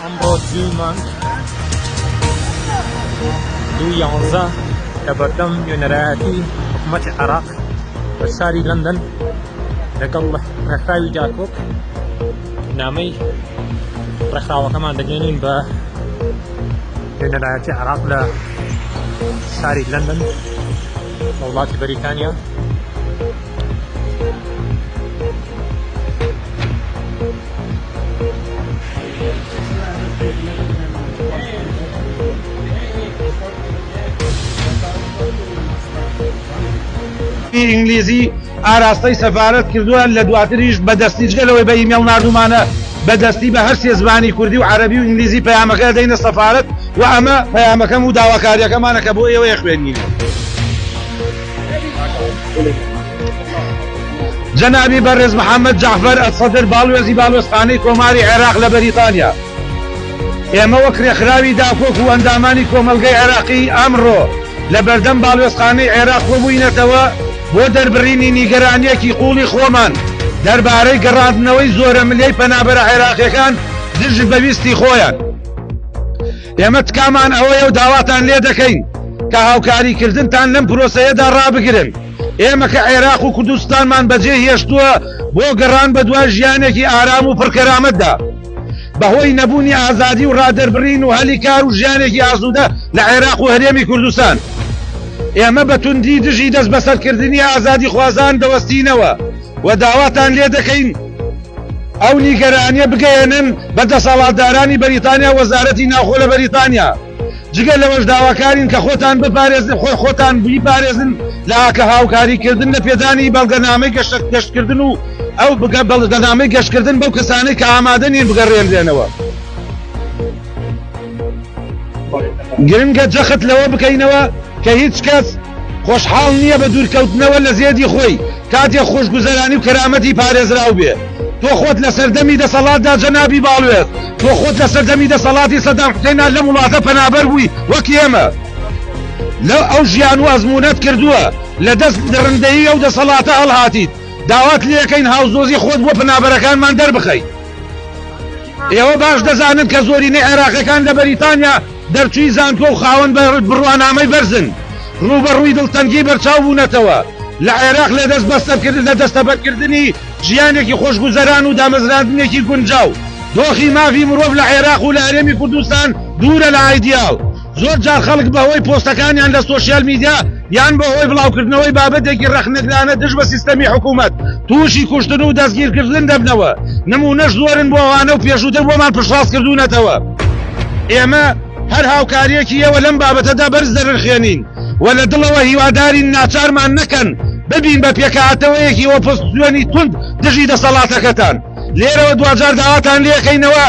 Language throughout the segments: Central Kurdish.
ئەمڕۆ دوو مانگ دوو یانزە لە بەردەم نوێنەرایەتی حکوومەتی عێراق لە شاری لەندەن لەگەڵ ڕێکخراوی داکۆک نامەی ڕێکخراوەکەمان دەگەێنین بە نوێنەرایەتی عێراق لە شاری لەندەن لە وڵاتی بەریتانیا. ئینگلیزی ئاراستەی سەفارەت کردووە لە دواتریش بە دەستی جگە لەوەی بە ئیمێڵ ناردوومانە بە دەستی بە هەر سێ زمانی کوردی و عەرەبی و ئینگلیزی پەیامەکە دەینە سەفارەت و ئەمە پەیامەکەم و داواکاریەکەمانە کە بۆ ئێوە خوێنین. جەنابی بەڕێز محەممەد جەعفەر ئەلسەدر باڵوێزی باڵوێزخانەی کۆماری عێراق لە بەریتانیا ئێمە وەک رێکخراوی داکۆک و ئەندامانی کۆمەڵگەی عێراقی ئەمڕۆ لە بەردەم باڵوێزخانەی عێراق کۆبووینەتەوە بۆ دەربڕینی نیگەرانییەکی قووڵی خۆمان دەربارەی گەڕاندنەوەی زۆرەملێی پەنابەرە عێراقییەکان دژ بە ویستی خۆیان. ئێمە تکامان ئەوەیە و داواتان لێدەکەین کە هاوکاریکردنتان لەم پرۆسەیەدا ڕابگرن. ئێمە کە عێراق و کوردستانمان بەجێ هێشتووە بۆ گەڕان بەدوای ژیانێکی ئارام و پڕکەرامەتدا، بەهۆی نەبوونی ئازادی و ڕادەربڕین و هەلی کار و ژیانێکی ئاسوودە لە عێراق و هەرێمی کوردستان، ئێمە بە توندی دژی دەستبەسەرکردنی ئازادیخوازان دەوەستینەوە و داواتان لێدەکەین ئەو نیگەرانییە بگەیەنن بە دەسەڵاتدارانی بەریتانیا و وەزارەتی ناوخۆ لە بەریتانیا. جگە لەوەش داواکارین کە خۆتان بپارێزن خۆ خۆتان بیپارێزن لە ئاکە هاوکاریکردن لە پێدانی بەڵگەنامەی گەشتکردن و ئەو بگە بەڵگەنامەی گەشتکردن بەو کەسانەی کە ئامادە نین بگەڕێنرێنەوە. گرنگە جەخت لەوە بکەینەوە کە هیچ کەس خۆشحاڵ نییە بە دوورکەوتنەوە لە زێدی خۆی کاتێک خۆشگوزەرانی و کەرامەتی پارێزراو بێ. تۆ خۆت لە سەردەمی دەسەڵاتدا جەنابی باڵوێز، تۆ خۆت لە سەردەمی دەسەڵاتی سەدام حوسێندا لەم وڵاتە پەنابەر بووی وەک ئێمە لە ئەو ژیان و ئەزموونەت کردووە، لە دەست دڕندەیی ئەو دەسەڵاتە هەڵهاتیت، داوات لێکەین هاوسۆزی خۆت بۆ پەنابەرەکانمان دەربخەیت. ئێوە باش دەزانن کە زۆرینەی عێراقیەکان لە بەریتانیا دەرچووی زانکۆ و خاوەن بڕوانامەی بەرزن، ڕووبەڕووی دڵتەنگی بەرچاو بوونەتەوە لە عێراق لە دەست لە دەستەبەرکردنی ژیانێکی خۆشگوزەران و دامەزراندنێکی گونجاو. دۆخی مافی مرۆڤ لە عێراق و لە هەرێمی کوردستان دوورە لە ئایدیاڵ. زۆر جار خەڵک بەهۆی پۆستەکانیان لە سۆشیال میدیا یان بەهۆی بڵاوکردنەوەی بابەتێکی ڕەخنەگرانە دژ بە سیستەمی حکوومەت تووشی کوشتن و دەستگیرکردن دەبنەوە، نموونەش زۆرن بۆ ئەوانە و پێشووتر بۆمان پشتڕاست کردوونەتەوە. ئێمە هەر هاوکارییەکی ئێوە لەم بابەتەدا بەرز دەنرخێنین و لە دڵەوە هیوادارین ناچارمان نەکەن ببین بە پێکهاتەوەیەکی ئۆپۆزسیۆنی توند دژی دەسەڵاتەکەتان. لێرەوە دواجار داواتان لێکەینەوە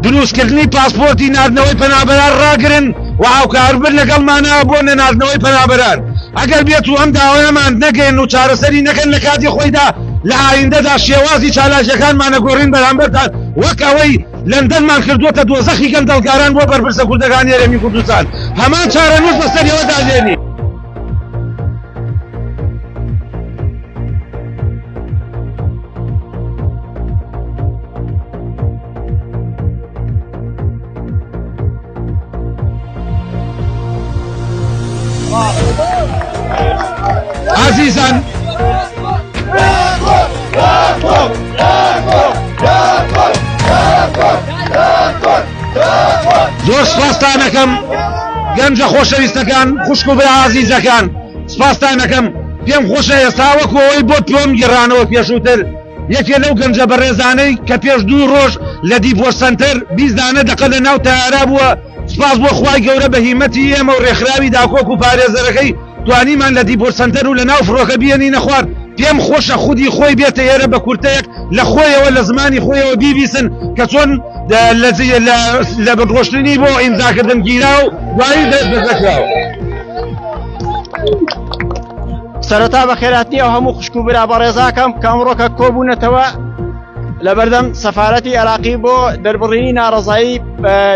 دروستکردنی پاسپۆرتی ناردنەوەی پەنابەران ڕاگرن و هاوکاربن لەگەڵمانە بۆ نەناردنەوەی پەنابەران. ئەگەر بێت و ئەم داوایەمان نەگەین و چارەسەری نەکەن لە کاتی خۆیدا لە ئایندەدا شێوازی چالاکیەکانمان ئەگۆڕین بەرامبەرتان وەک ئەوەی لەندەنمان کردووەتە دۆزەخی گەندەڵکاران بۆ بەرپرسە کوردەکانی هەرێمی کوردستان هەمان چارەنووس بەسەر ئێوەدا دێنین. ئازیزان زۆر سپاستانەکەم گەنجە خۆشەویستەکان خوشک و برا ئازیزەکان سپاستانەکەم پێم خۆشە ئێستا وەکو ئەوەی بۆ تۆم گێڕانەوە پێشووتر یەکێ لەو گەنجە بەڕێزانەی کە پێش دوو ڕۆژ لە دیپۆر سەنتەر 20 دانە دەقە لە ناو تەیارا بووە سپاس بۆ خوای گەورە بە هیمەتی ئێمە و ڕێکخراوی داکۆک و پارێزەرەکەی توانیمان لە دیپۆر سەنتەر و لە ناو فڕۆکە بیێنینە خوار پێم خۆشە خودی خۆی بێتە ئێرە بە کورتەیەک لە خۆیەوە لە زمانی خۆیەوە بیبیسن کە چۆن لە بڕۆشتنی بۆ ئیمزاکردن گیرا و دوایی دەست بەسەکراوە. سەرەتا بەخێراتنی ئەو هەموو خوشک و برا بەڕێزاکەم کە ئەمڕۆکە کۆبوونەتەوە لەبەردەم سەفارەتی عێراقی بۆ دەربڕینی ناڕەزایی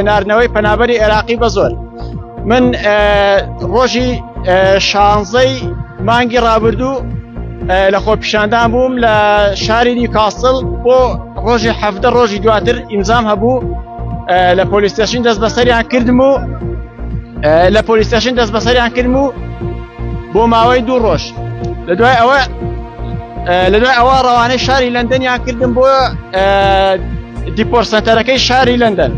ناردنەوەی پەنابەری عێراقی بە زۆر من ڕۆژی شانزەی مانگی ڕابردوو لە خۆپیشاندان بووم لە شاری نیوکاسڵ بۆ ڕۆژی حەفتە ڕۆژی دواتر ئیمزام هەبوو. لە police station دەست بەسەریان کردم و لە police station دەست بەسەریان کردم و بۆ ماوەی دوو ڕۆژ لە دوای ئەوە لە دوای ئەوە ڕەوانەی شاری لەندەنیان کردم بۆ deport center ەکەی شاری لەندەن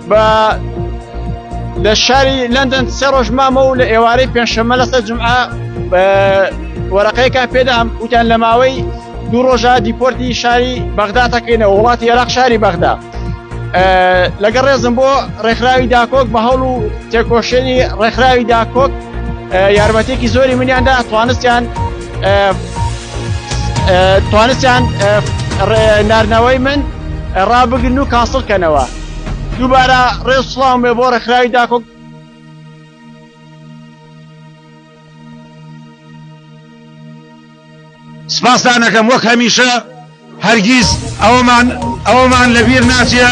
بە لە شاری لەندەن سێ ڕۆژ مامە و لە ئێوارەی پێنجشەممە لەسەر جمعە وەرەقەیەکان پێدام وتیان لە ماوەی دوو ڕۆژە deport ی شاری بەغدا دەکەینەوە وڵاتی عێراق شاری بەغدا لەگەڵ ڕێزم بۆ ڕێکخراوی داکۆک بە هەوڵ و تێکۆشێنی ڕێکخراوی داکۆک یارمەتێکی زۆری منیاندا توانستیان توانستیان ناردنەوەی من ڕابگرن و cancel کەنەوە دووبارە ڕێز سڵاوم بێ بۆ ڕێکخراوی داکۆک. سپاستان ئەکەم وەک هەمیشە هەرگیز ئەوەمان ئەوەمان لەبیر ناچێ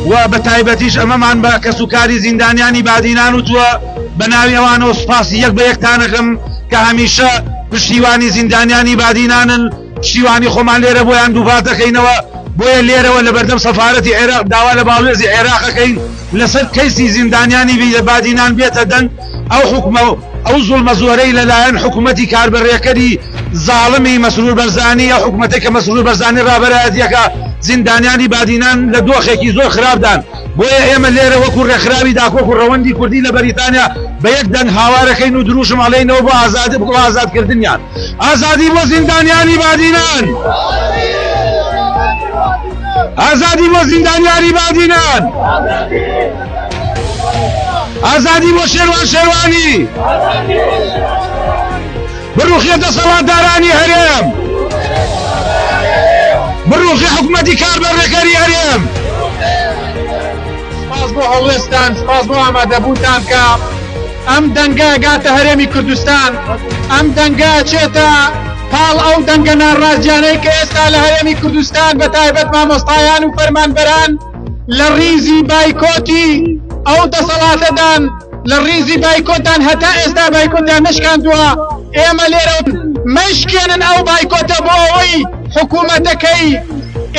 و بە تایبەتیش ئەمەمان بە کەسوکاری زیندانیانی بادینان وتووە بە ناوی ئەوانەوە سوپاسی یەک بە یەکتان ئەکەم کە هەمیشە پشتیوانی زیندانیانی بادینانن پشتیوانی خۆمان لێرە بۆیان دووپات دەکەینەوە بۆیە لێرەوە لەبەردەم سەفارەتی عێراق داوا لە باڵوێزی عێراق ئەکەین لەسەر کەیسی زیندانیانی بادینان بێتە دەنگ، ئەو حوکمە و ئەو زوڵمە زۆرەی لەلایەن حکومەتی کاربەڕێکەری زاڵمی مەسرور بەرزانی، ئەو حکومەتەی کە مەسرور بەرزانی ڕابەرایەتی ئەکا، زیندانیانی بادینان لە دۆخێکی زۆر خراپدان، بۆیە ئێمە لێرە وەکو ڕێکخراوی داکۆک و ڕەوەندی کوردی لە بەریتانیا بە یەک دەنگ هاوارەکەین و دروشم ئەڵێینەوە بۆ ئازادی بۆ ئازادکردنیان. ئازادی بۆ زیندانیانی بادینان! ئازادی بۆ زیندانیانی بادینان! ئازادی بۆ شێروان شێروانی! بڕوخێ دەسەڵاتدارانی هەرێم! بڕوخێ حکومەتی کاربەڕێکەری هەرێم! سپاس بۆ هەڵوێستان، سپاس بۆ ئامادەبوونتان کە ئەم دەنگە گاتە هەرێمی کوردستان، ئەم دەنگە ئەچێتە پاڵ ئەو دەنگە ناڕازیانەی کە ئێستا لە هەرێمی کوردستان بە تایبەت مامۆستایان و فەرمانبەران لە ڕیزی بایکۆتی ئەو دەسەڵاتەدان، لە ڕیزی بایکۆتدان هەتا ئێستا بایکۆتیان نەشکاندووە، ئێمە لێرە مەشکێنن ئەو بایکۆتە بۆ ئەوەی حکوومەتەکەی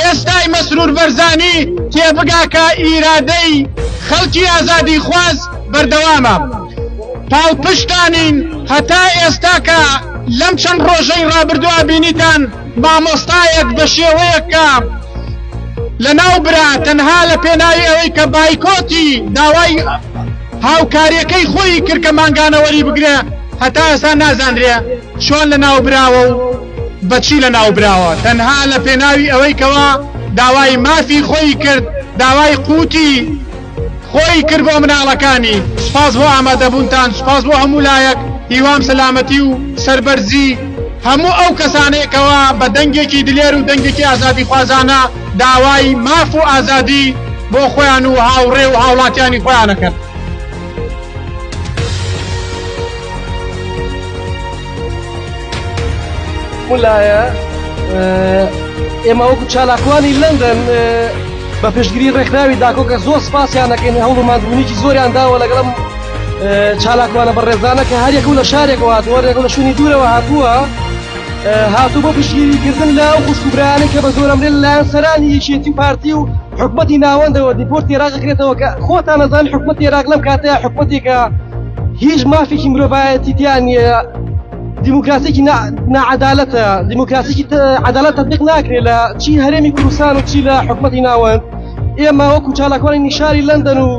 ئێستای مەسرور بەرزانی تێبگا کە ئیرادەی خەڵکی ئازادیخواز بەردەوامە پاڵپشتانین هەتا ئێستا کە لەم چەند ڕۆژەی ڕابردووە بینیتان مامۆستایەک بە شێوەیەک کە لەناو برا تەنها لە پێناوی ئەوەی کە بایکۆتی داوای هاوکاریەکەی خۆی کرد کە مانگانە وەری بگرێ هەتا ئێستا نازانرێ چۆن لە ناو براوە و بەچی لە ناو براوە تەنها لە پێناوی ئەوەی کەوا داوای مافی خۆی کرد داوای قوتی خۆی کرد بۆ مناڵەکانی. سوپاس بۆ ئامادەبوونتان، سوپاس بۆ هەموو لایەک، هیوام سەلامەتی و سەربەرزی هەموو ئەو کەسانەیە کەوا بە دەنگێکی دلێر و دەنگێکی ئازادیخوازانە داوای ماف و ئازادی بۆ خۆیان و هاوڕێ و هاوڵاتیانی خۆیان ئەکەن. لایە ئێمە وەکو چالاکوانی لەندەن بە پشتگیری ڕێکخراوی داکۆکە زۆر سپاسیان دەکەین هەوڵ و ماندوونیکی زۆریان داوە لەگەڵم چالاکوانە بەڕێزانە کە هەریەکە لە شارێکەوە هاتووە هەریەکە لە شوێنی دوورەوە هاتووە هاتوو بۆ پشتگیریکردن لە ئەو خوشک و برایانەی کە بە زۆرەملێ لەلایەن سەرانی یەکێتی و پارتی و حکومەتی ناوەندەوە deport ی عێراق دەکرێتەوە کە خۆتان ئەزانن حکومەتی عێراق لەم کاتەیە حکومەتێکە هیچ مافێکی مرۆڤایەتی تیا نییە دیموکراسیکی ناعەدالەتە دیموکراسیکی عەدالەت تەطبیق ناکرێت لە چی هەرێمی کوردستان و چی لە حکومەتی ناوەند ئێمە وەکو چالاکوانی نیشاری لەندەن و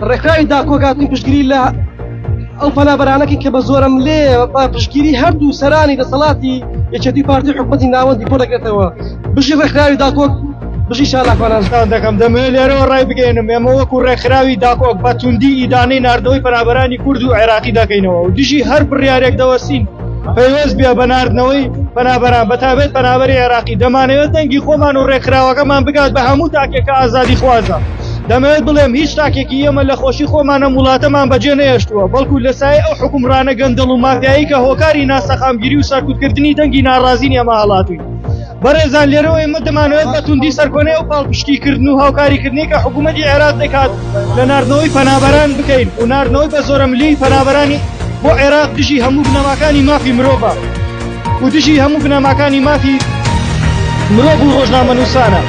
ڕێکخراوی داکۆک هاتوین پشتگیری لە ئەو پەنابەرانەکەین کە بە زۆرەملێ بە پشتگیری هەردوو سەرانی دەسەڵاتی یەکێتی پارتی حکومەتی ناوەندی کۆ دەکرێتەوە بژی ڕێکخراوی داکۆک بژی چالاکوانان. تان دەکەم دەمەوێت لێرەوە ڕای بگەیەنم ئێمە وەکو ڕێکخراوی داکۆک بە توندی ئیدانەی ناردنەوەی پەنابەرانی کورد و عێراقی دەکەینەوە و دژی هەر بڕیارێک دەوەستین پەیوەست بێ بە ناردنەوەی پەنابەران بە تایبەت پەنابەری عێراقی دەمانەوێت دەنگی خۆمان و ڕێکخراوەکەمان بگات بە هەموو تاکێک کە ئازادیخوازە دەمەوێت بڵێم هیچ تاکێکی ئێمە لە خۆشی خۆمان ئەم وڵاتەمان بەجێ نەهێشتووە بەڵکو لە سایەی ئەو حوکمڕانە گەندەڵ و مافیایی کە هۆکاری ناسەقامگیری و سەرکوتکردنی دەنگی ناڕازین ئێمە هەڵاتووین بەڕێزان لێرەوە ئێمە دەمانەوێت بە توندی سەرکۆنەی ئەو پاڵپشتیکردن و هاوکاریکردنەی کە حکوومەتی عێراق دەکات لە ناردنەوەی پەنابەران بکەین و ناردنەوەی بە زۆرەملیی پەنابەرانی بۆ عێراق دژی هەموو بنەماکانی مافی مرۆڤە و دژی هەموو بنەماکانی مافی مرۆڤ و ڕۆژنامەنووسانە.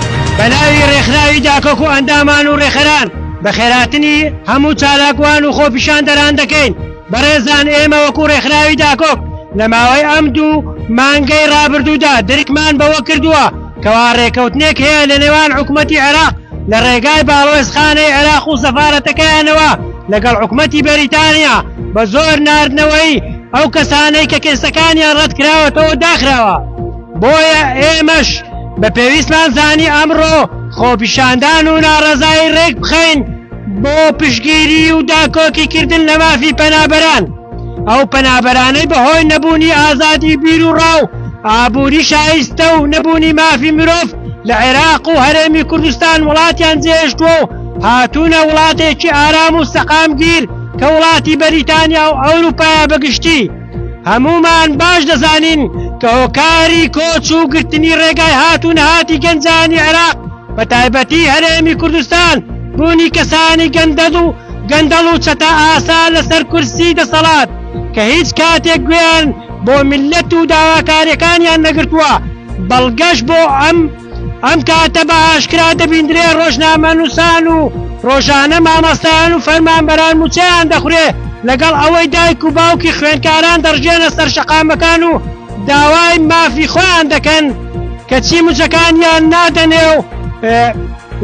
بە ناوی ڕێکخراوی داکۆک و ئەندامان و ڕێکخەران بەخێرهاتنی هەموو چالاکوان و خۆپیشاندەران دەکەین. بەڕێزان ئێمە وەکو ڕێکخراوی داکۆک لە ماوەی ئەم دوو مانگەی ڕابردوودا درکمان بەوە کردووە کەوا ڕێکەوتنێک هەیە لە نێوان حکومەتی عێراق لە ڕێگای باڵوێزخانەی عێراق و سەفارەتەکەیانەوە لەگەڵ حکومەتی بەریتانیا بە زۆر ناردنەوەی ئەو کەسانەی کە کێسەکانیان ڕەتکراوەتەوە داخراوە بۆیە ئێمەش بە پێویستمان زانی ئەمڕۆ خۆپیشاندان و ناڕەزایی ڕێک بخەین بۆ پشتگیری و داکۆکی کردن لە مافی پەنابەران ئەو پەنابەرانەی بەهۆی نەبوونی ئازادی بیر و ڕا و ئابووری شایستە و نەبوونی مافی مرۆڤ لە عێراق و هەرێمی کوردستان وڵاتیان جێهێشتووە و هاتوونە وڵاتێکی ئارام و سەقامگیر کە وڵاتی بەریتانیا و ئەوروپایە بەگشتی هەموومان باش دەزانین کە هۆکاری کۆچ و گرتنی ڕێگای هات و نەهاتی گەنجانی عێراق بە تایبەتی هەرێمی کوردستان بوونی کەسانی گەندەڵ و گەندەڵ و چەتە ئاسا لەسەر کورسی دەسەڵات کە هیچ کاتێک گوێیان بۆ میللەت و داواکاریەکانیان نەگرتووە بەڵگەش بۆ ئەم ئەم کاتە بە ئاشکرا دەبیندرێ ڕۆژنامەنووسان و ڕۆژانە مامۆستایان و فەرمانبەران مووچەیان دەخورێ لەگەڵ ئەوەی دایک و باوکی خوێندکاران دەڕژێنە سەر شەقامەکان و داوای مافی خۆیان دەکەن کەچی مووچەکانیان نادەنێ و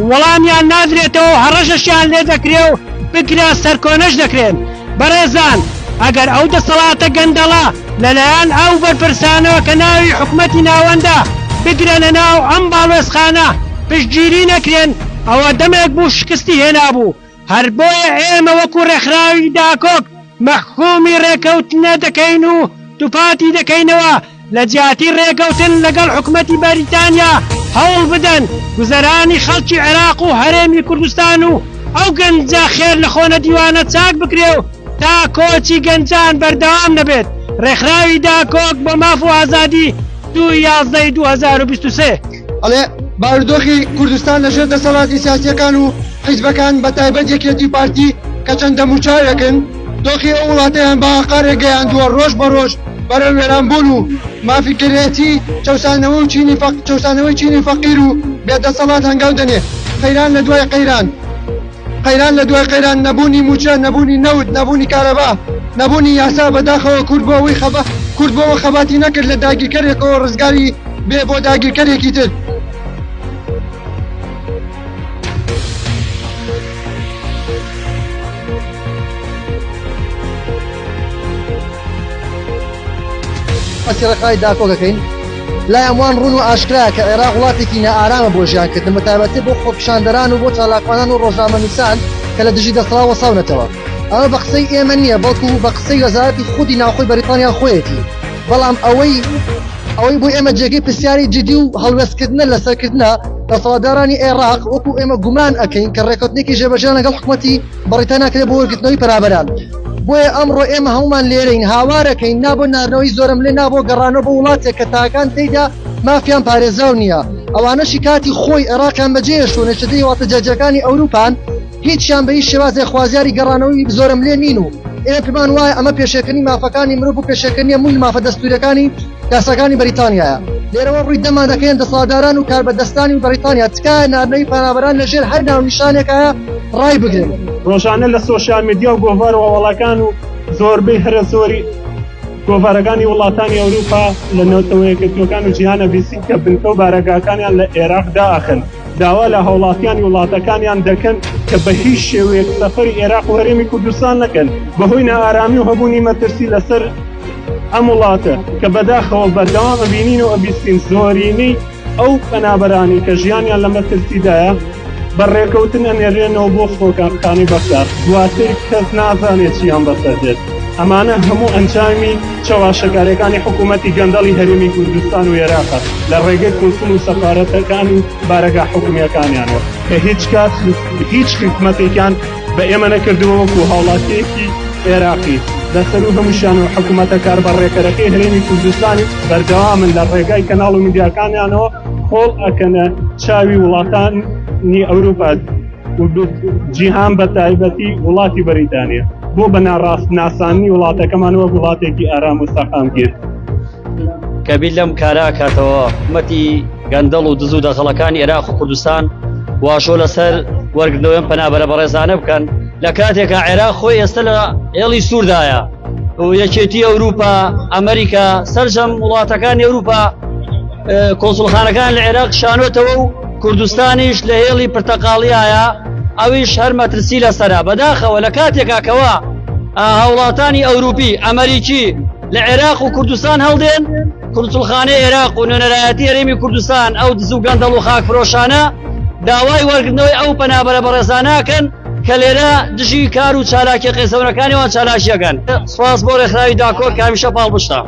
وەڵامیان نادرێتەوە و هەڕەشەشیان لێ دەکرێ و بگرە سەرکۆنەش دەکرێن. بەڕێزان ئەگەر ئەو دەسەڵاتە گەندەڵە لەلایەن ئەو بەرپرسانەوە کە ناوی حکومەتی ناوەندە بگرە لەناو ئەم باڵوێزخانە پشتگیری نەکرێن ئەوە دەمێک بوو شکستی هێنابوو هەر بۆیە ئێمە وەکو ڕێکخراوی داکۆک مەحکومی ڕێکەوتنە دەکەین و دوپاتی دەکەینەوە لە جیاتی ڕێکەوتن لەگەڵ حکومەتی بەریتانیا هەوڵ بدەن گوزەرانی خەڵکی عێراق و هەرێمی کوردستان و ئەو گەنجە خێر لەخۆنەدیوانە چاک بکرێ و تا کۆچی گەنجان بەردەوام نەبێت ڕێکخراوی داکۆک بۆ ماف و ئازادی دوو یازدە ی 2023. ئەڵێ بارودۆخی کوردستان لە ژێر دەسەڵاتی سیاسیەکان و حیزبەکان بە تایبەت یەکێتی و پارتی کە چەند دەموچاوێکن دۆخی ئەو وڵاتەیان بە ئاقارێک گەیاندووە ڕۆژ بە ڕۆژ بەرەو وێرانبوون و مافیکەرێتی چەوسانەوە و چینی فەق چەوسانەوەی چینی فەقیر و بێ دەسەڵات هەنگاو دەنێ قەیران لە دوای قەیران قەیران لە دوای قەیران نەبوونی مووچە نەبوونی نەوت نەبوونی کارەبا نەبوونی یاسا بەداخەوە کورد بۆ ئەوەی خەبا کورد بۆ ئەوە خەباتی نەکرد لە داگیرکەرێکەوە ڕزگاری بێ بۆ داگیرکەرێکی تر. باسی ڕێکخراوی داکۆک ئەکەین لای هەمووان ڕوون و ئاشکرایە کە عێراق وڵاتێکی نائارامە بۆ ژیانکردن بەتایبەتی بۆ خۆپیشاندەران و بۆ چالاکوانان و ڕۆژنامەنووسان کە لە دژی دەسەڵات وەساونەتەوە ئەمە بە قسەی ئێمە نییە بەڵکو بە قسەی وەزارەتی خودی ناوخۆی بەریتانیا خۆیەتی بەڵام ئەوەی ئەوەی بۆ ئێمە جێگەی پرسیاری جدی و هەڵوێستکردنە لەسەرکردنە دەسەڵاتدارانی عێراق وەکو ئێمە گومان ئەکەین کە ڕێکەوتنێکی ژێبەژێیان لەگەڵ حکومەتی بەڕیتانیا کرێ بۆ وەرگرتنەوەی پەنابەران بۆیە ئەمڕۆ ئێمە هەمومان لێرەین هاوارەکەین نا بۆ ناردنەوەی زۆرەملێ نا بۆ گەڕانەوە بۆ وڵاتێک کە تاکان تێیدا مافیان پارێزراو نییە ئەوانەشی کاتی خۆی عێراقیان بەجێهێشتووە نشتەجێی وڵاتە جیاجیاکانی ئەوروپان هیچیان بە هیچ شێوازێک خوازیاری گەڕانەوەی زۆرەملێ نین و ئێمە پێمان وایە ئەمە پێشێلکردنی مافەکانی مرۆڤ و پێشێلکردنی هەموو مافە دەستووریەکانی یاساکانی بەریتانیایە. لێرەوە ڕووی دەمان دەکەین دەسەڵاتداران و کاربەدەستانی بەریتانیا تکایە ناردنەوەی پەنابەران لە ژێر هەر ناونیشانێکایە ڕایبگرن. ڕۆژانە لە سۆشیال میدیا و گۆڤار و هەواڵەکان و زۆربەی هەرە زۆری گۆڤارەکانی وڵاتانی ئەوروپا لە نەتەوە یەکگرتووەکان و جیهان ئەبیستین کە بنکە و بارەگاکانیان لە ئێراق دائەخەن. داوا لە هاوڵاتیانی وڵاتەکانیان دەکەن کە بە هیچ شێوەیەک سەفەری ئێراق و هەرێمی کوردستان نەکەن بەهۆی نائارامی و هەبوونی مەترسی لەسەر ئەم وڵاتە کە بەداخەوە بەردەوام ئەبینین و ئەبیستین زۆرینەی ئەو پەنابەرانەی کە ژیانیان لە مەترسیدایە بە ڕێکەوتن ئەنێرێنەوە بۆ فڕۆکەخانەی بەغدا دواتر کەس نازانێت چیان بەسەر دێت ئەمانە هەموو ئەنجامی چەواشەکاریەکانی حکوومەتی گەندەڵی هەرێمی کوردستان و ئێراقە لە ڕێگەی کونسڵ و سەفارەتەکان و بارەگا حکومیەکانیانەوە کە هیچ کات هیچ خزمەتێکیان بە ئێمە نەکردووە وەکو هاوڵاتیەکی عێراقی لەسەر و هەمووشیان و حکوومەتە کاربەڕێکەرەکەی هەرێمی کوردستانی بەردەوامن لە ڕێگای کەناڵ و میدیاکانیانەوە خۆڵ ئەکەنە چاوی وڵاتانی ئەوروپا و جیهان بە تایبەتی وڵاتی بەریتانیا بۆ بە ناڕاست ناساندنی وڵاتەکەمان وەک وڵاتێکی ئارام و سەقامگیر. کە بیر لەم کارە ئەکاتەوە حکومەتی. گەندەڵ و دز و دەغەڵەکانی عێراق و کوردستان واژۆ لەسەر وەرگرتنەوەی ئەم پەنابەرە بەڕێزانە بکەن لە کاتێکا عێراق خۆی ئێستا لە هێڵی سووردایە و یەکێتی ئەوروپا ئەمریکا سەرجەم وڵاتەکانی ئەوروپا کۆنسوڵخانەکان لە عێراق شانۆتەوە و کوردستانیش لە هێڵی پرتەقاڵیایە ئەویش هەر مەترسی لەسەرە بەداخەوە لە کاتێکا کەوا هاوڵاتانی ئەوروپی ئەمریکی لە عێراق و کوردستان هەڵدێن کونسوڵخانەی عێراق و نوێنەرایەتی هەرێمی کوردستان ئەو دز و گەندەڵ و خاکفرۆشانە داوای وەرگرتنەوەی ئەو پەنابەرە بەڕێزانەکەن کە لێرە دژی کار و چالاکیە قێزەونەکانی وان چالاکیەکەن. سوپاس بۆ ڕێکخراوی داکۆک کە هەمیشە پاڵپشتە.